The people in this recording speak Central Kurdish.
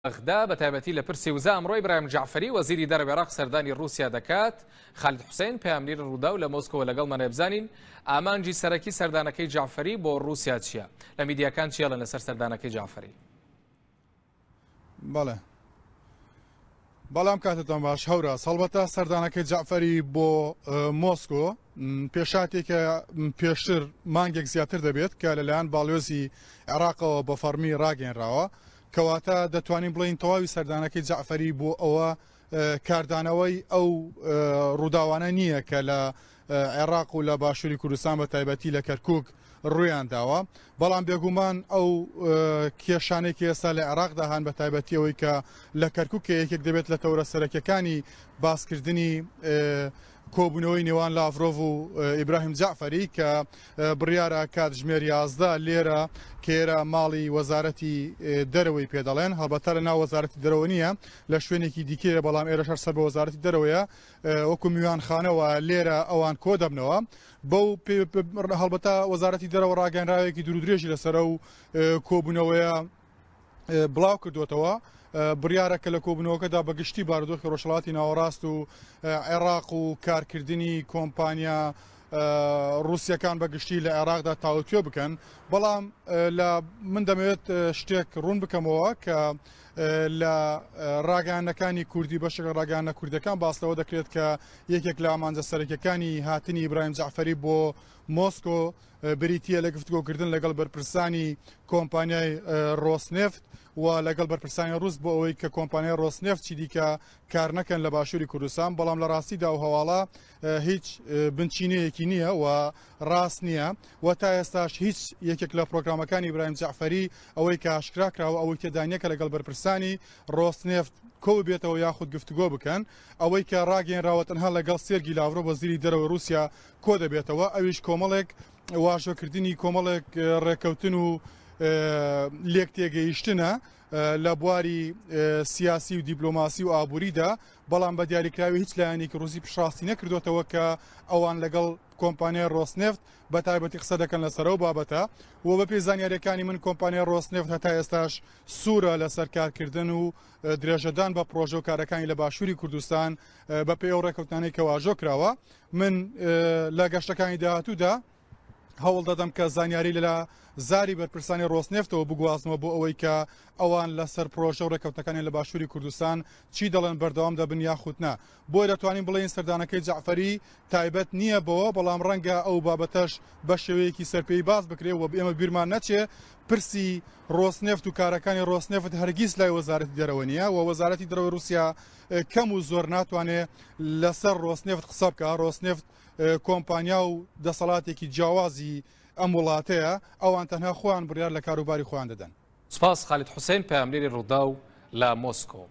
بەغدا بە تایبەتی لە پرسی وزە ئەمڕۆ ئیبراهیم جەعفەری وەزیری دەرەوەی عێراق سەردانی ڕووسیا دەکات. خالید حوسێن پەیامنێری ڕووداو لە مۆسکۆوە لەگەڵمانە بزانین ئامانجی سەرەکی سەردانەکەی جەعفەری بۆ ڕووسیا چییە؟ لە میدیاکان چی ئەڵێن لەسەر سەردانەکەی جەعفەری؟ بەڵێ بەڵام کاتتان باش هەوراز هەڵبەتە سەردانەکەی جەعفەری بۆ مۆسکۆ پێشاتێکە پێشتر مانگێک زیاتر دەبێت کە لەلایەن باڵیۆزی عێراقەوە بە فەڕمی ڕاگەیەنراوە کەواتە دەتوانین بڵێین تەواوی سەردانەکەی جەعفەری بۆ ئەوە کاردانەوەی ئەو ڕووداوانە نییە کە لە عێراق و لە باشووری کوردستان بە تایبەتی لە کەرکک ڕوویان داوە بەڵام بێگومان ئەو کێشانێک ئێستا لە عێراقدا هەن بە تایبەتی ئەوەی کە لە کەرکک کە یەکێک دەبێت لە تەورە سەرەکیەکانی باسکردنی کۆبوونەوەی نێوان لاڤرۆڤ و ئیبراهیم جەعفەری کە بڕیارە کاتژمێر 11 لێرە کێرە ماڵی وەزارەتی دەرەوەی پێدەڵێن هەڵبەتە لە ناو وەزارەتی دەرەوە نییە لە شوێنێکی دیکەیە بەڵام ئێرەش هەر سەر بە وەزارەتی دەرەوەیە وەکو میوانخانەوە لێرە ئەوان کۆ دەبنەوە بەو هەڵبەتە وەزارەتی دەرەوە ڕاگەنراوێکی دوورودرێژی لەسەرە و کۆبوونەوەیە بڵاو کردوێتەوە بڕیارە کە لە کۆبوونەوەکەدا بە گشتی بارودۆخی ڕۆژهەڵاتی ناوەڕاست و عێراق و کارکردنی کۆمپانیا ڕووسیەکان بە گشتی لە عێراقدا تاوتوێ بکەن بەڵام لە من دەمەوێت شتێک ڕوون بکەمەوە کە لە ڕاگەیاندنەکانی کوردی بەشێک لە ڕاگەیاندنە کوردەکان باس لەوە دەکرێت کە یەکێک لە ئامانجە سەرەکیەکانی هاتنی ئیبراهیم جەعفەری بۆ مۆسکۆ بریتییە لە گفتوگۆکردن لەگەڵ بەرپرسانی کۆمپانیای ڕۆسنێفت و لەگەڵ بەرپرسانی ڕوس بۆ ئەوەی کە کۆمپانیای ڕۆسنێفت چیدیکە کار نەکەن لە باشووری کوردستان بەڵام لە ڕاستیدا و هەواڵە هیچ بنچینەیەکی نییە و ڕاست نییە و تا ئێستاش هیچ یەکێک لە پرۆگرامەکانی ئیبراهیم جەعفەری ئەوەی کە ئاشکرا کراوە ئەوەی تێدا نییە کە لەگەڵ بەرپرسانی ڕۆسنێفت کۆببێتەوە یاخود گفتوگۆ بکەن ئەوەی کە ڕاگەیەنراوە تەنها لەگەڵ سێرگی لاڤرۆڤ وەزیری دەرەوەی ڕووسیا کۆدەبێتەوە ئەویش کۆمەڵێک واژۆکردنی کۆمەڵێک ڕێکەوتن و لێک تێگەیشتنە لە بواری سیاسی و دیپلۆماسی و ئابووریدا بەڵام بە دیاریکراوی هیچ لایەنێکی ڕووسی پشتڕاستی نەکردوێتەوە کە ئەوان لەگەڵ کۆمپانیای ڕۆسنێفت بە تایبەتی قسە دەکەن لەسەر ئەو بابەتە و بەپێی زانیاریەکانی من کۆمپانیای ڕۆسنێفت هەتا ئێستاش سوورە لەسەر کارکردن و درێژەدان بە پرۆژە و کارەکانی لە باشووری کوردستان بەپێی ئەو ڕێککەوتنانەی کە واژۆ کراوە من لە گەشتەکانی داهاتوودا هەوڵ دەدەم کە زانیاری لە زاری بەرپرسانی ڕۆسنێفتەوە بگوازمەوە بۆ ئەوەی کە ئەوان لەسەر پرۆژە و ڕێککەوتنەکانیان لە باشووری کوردستان چی دەڵێن بەردەوام دەبن یاخود نا بۆیە دەتوانین بڵێین سەردانەکەی جەعفەری تایبەت نییە بەوە بەڵام ڕەنگە ئەو بابەتەش بە شێوەیەکی سەرپێی باس بکرێ و ئێمە بیرمان نەچێ پرسی ڕۆسنێفت و کارەکانی ڕۆسنێفت هەرگیز لای وەزارەتی دەرەوە نییە و وەزارەتی دەرەوەی ڕووسیا کەم و زۆر ناتوانێ لەسەر ڕۆسنێفت قسە بکا ڕۆسنێفت کۆمپانیا و دەسەڵاتێکی جیاوازی ئەم وڵاتەیە ئەوان تەنها خۆیان بڕیار لە کاروباری خۆیان دەدەن. سپاس خالید حوسێن پەیامنێری ڕووداو لە مۆسکۆ.